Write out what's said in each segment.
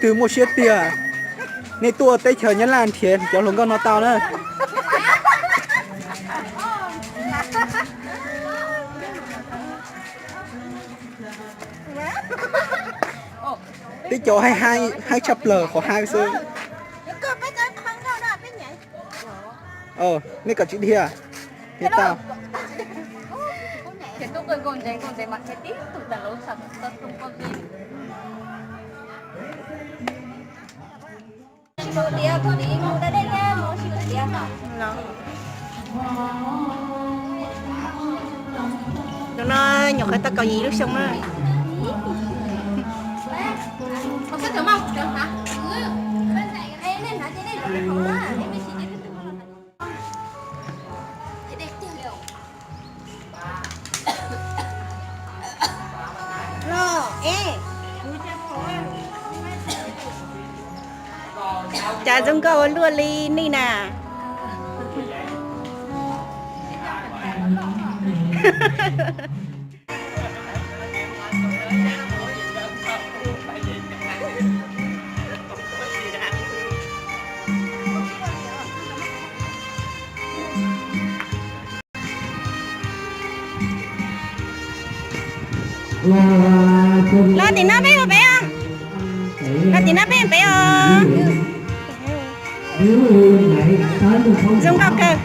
Twg muaj siab tiag, nej tuaj teb chaws Nyab Laj nrhiav cov hluas nkauj no tau na. Tib co haib haib tshaj plaws qhov haib xwb. Nej kom tsis dhia, dhia tau. Tus no nyuam qhuav tau kaum yim lub xyoo na. Cas zoo nkauj ua luaj li nej na. Los tim no peb ua peb os. Los tim no peb ua peb os. Zoo nkauj kawg.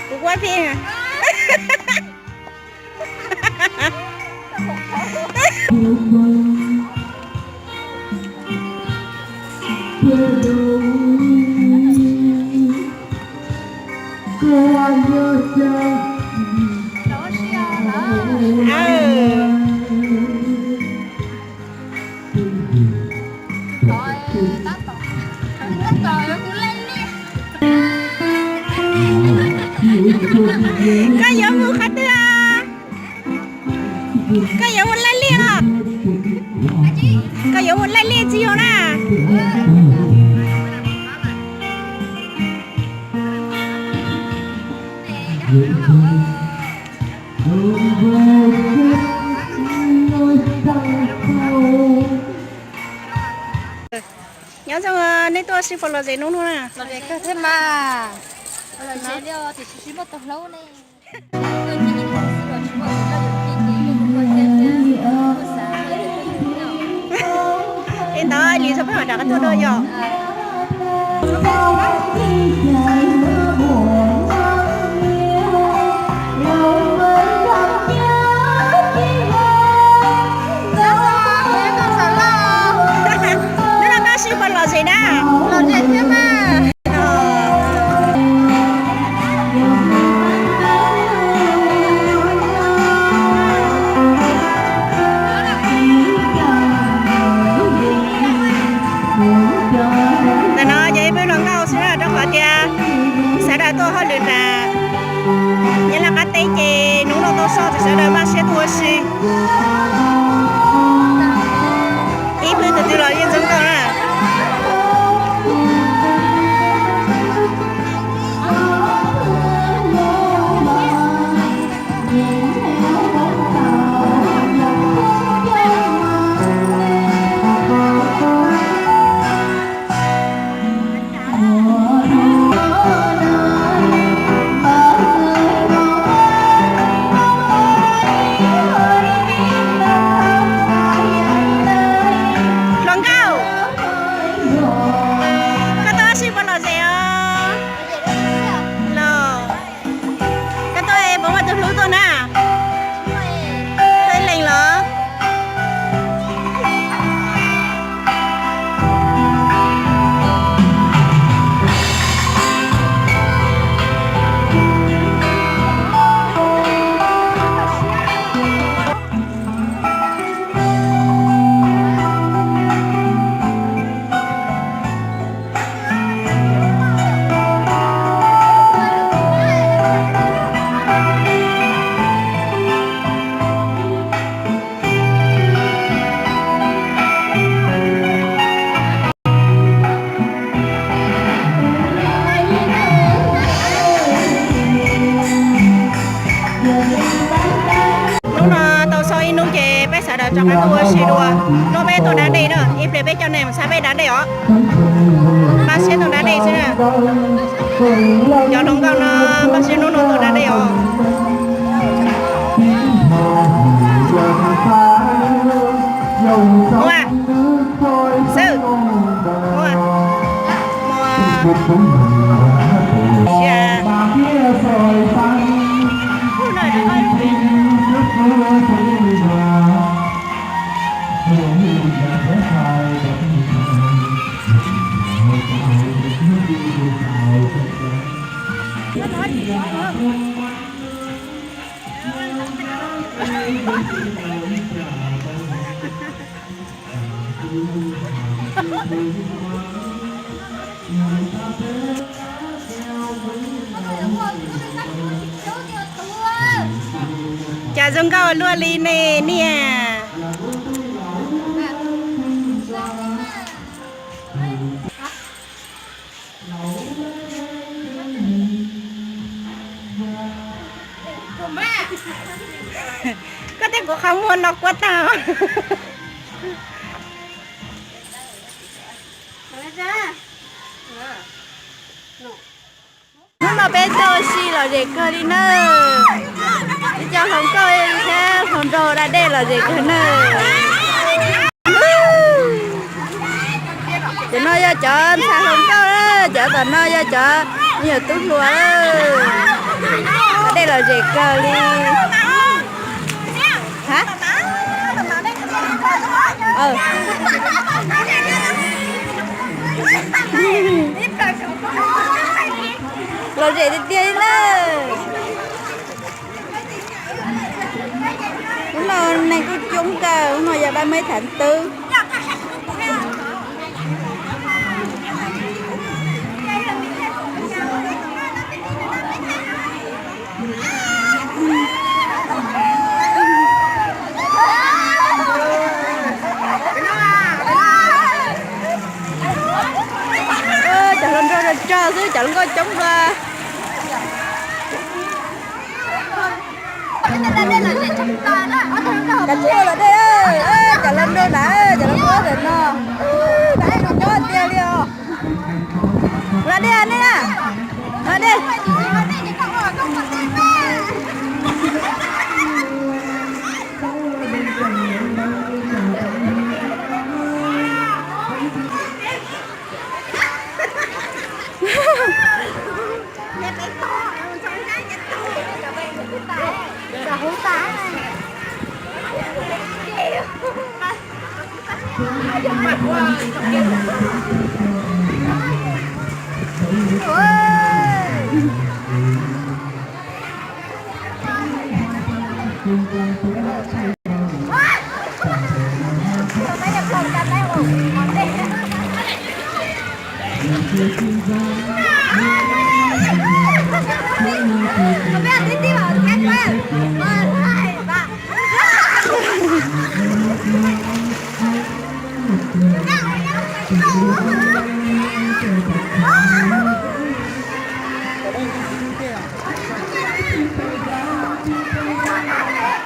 Kuv kuab peb. Koj yuav mus qhov twg? Koj yuav mus laij liaj los? Koj yuav mus laij liaj tsis yog na? Nyob zoo, nej tuaj sib pom lom zem hnub no na. Lom zem kawg thiab mas. Lom zem li tiam sis sib muaj tau hlaub ne. Es ntawd li txhob pheej mam rov qab tuaj dua yom. Hnub no koj sib pom lom zem na. Lom zem thiab mas. Ntawm no yog ib pab hluas nkauj xwb na, rau qhov tias sawv daws tuaj hauj lwm nram Nyab Laj qab teb ces hnub no tau so ces sawv daws npaj siab tuaj ua si. Ib pab tus twg los yeej zoo nkauj na. Hluas nkauj, Rov qab mus ua si dua, hnub peb tua da dej na, ib pliag peb coj nej mus saib peb da dej os. Npaj siab tua da dej xwb na. Cov hluas nkauj no npaj siab hnub no tua da dej os. Ua, Xwb, ua, ua, ua. Cas zoo nkauj luaj li ne niam. Koj tej kuv qhov muag no kuab tag. Hnub no peb tuaj ua si lom zem kawg li nawb. Peb cov hluas nkauj thiab hluas nraug da dej lom zem kawg nawb. Cov no yog cov ntxhais hluas nkauj, cov tom no yog cov me nyuam tub hluas. Da dej lom zem kawg li. Ha? Lom zem tiag tiag li na. Hnub no neeg kuj coob kawg, hnub no yog ba meb thav twb. Cov hluas nraug rog rog xwb, cov hluas nkauj coob dua. Cov tsis ua lom dej, cov hluas nraug na, cov hluas nkauj ntawm no, da dej zoo nyob tiag li os. Lom dej nej na, lom dej.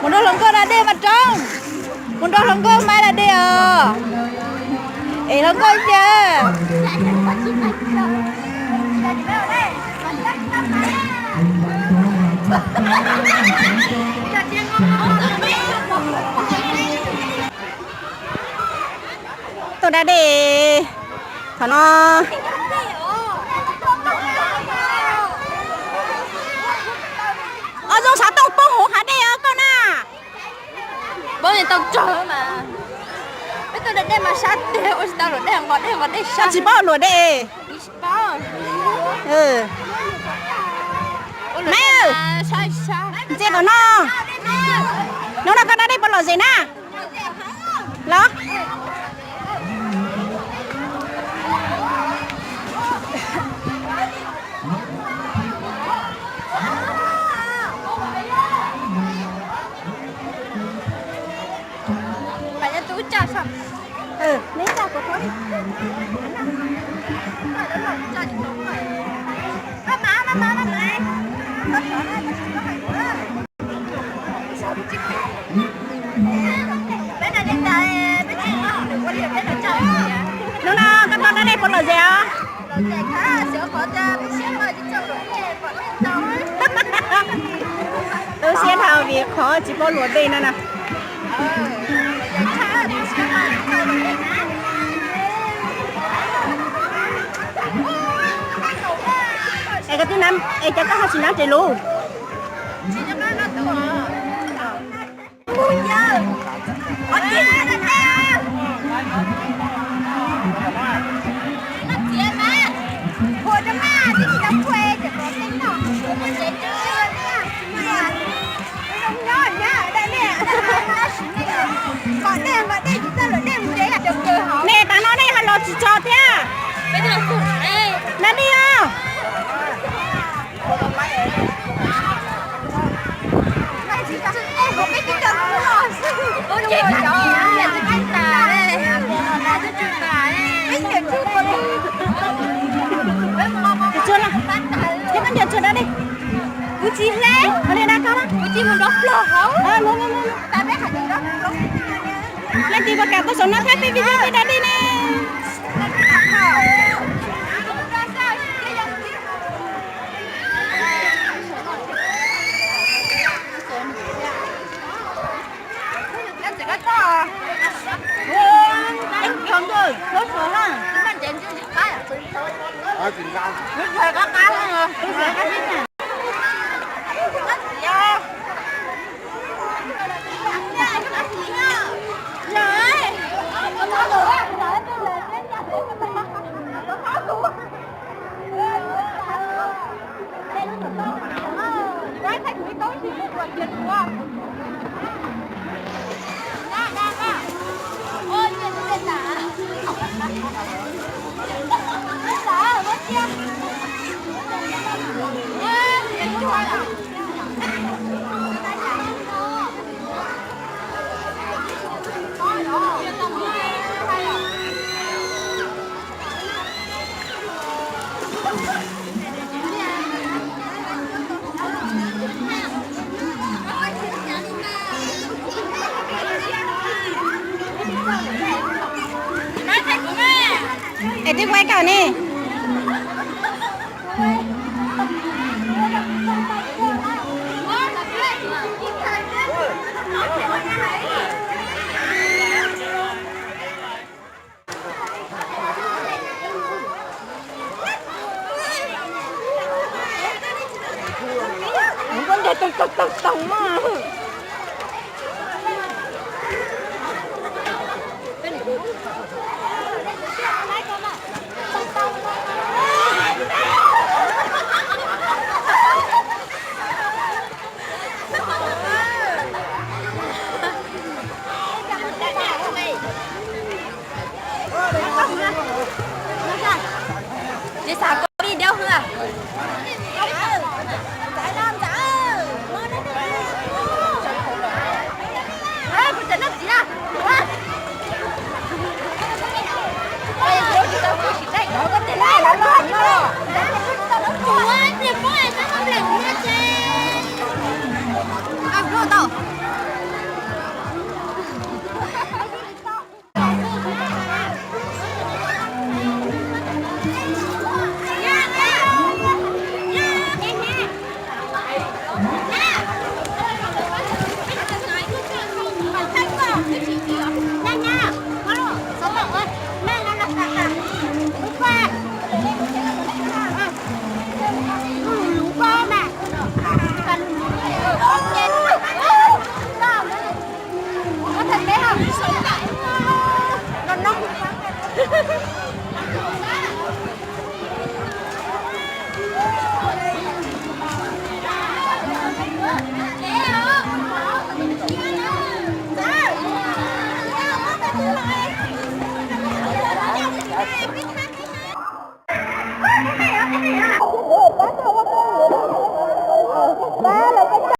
Mus nrog hluas nkauj da dej mas Roob. Mus nrog hluas nkauj Maiv da dej os. Es hluas nkauj tiag. Tuaj da dej thaum no. Os, zoo xav tooj poob hauv hav dej os koj na. Poob tau tsawg mas. Peb tuaj da dej mas sab tiag, ua tsis tau luam dej, nqos dej, nqos dej sab. Tsis paub luam dej. Maiv, ntxias tom no. Hnub no koj da dej puas lom zem na? Los. Hnub no koj tau dab dej puas lom zem os? Tu siab dhau vim qhov tsis paub luam dej no na. Es koj twb nab, es cas koj ho tsis nab tes lus? Nej tav no nej ho los tsis tso thiab. Nab dej os. Tsuag los, ces koj ncaws tsuag da dej. Kuv tsis hle, kuv tsis mus nrov pluag hauv. Leej twg puas kam tuaj saum no pab peb video peb da dej ne? Es twb muaj ib kaum ne. Koj ncaig toog toog toog toog mas. Ces xav koj li diab hwv.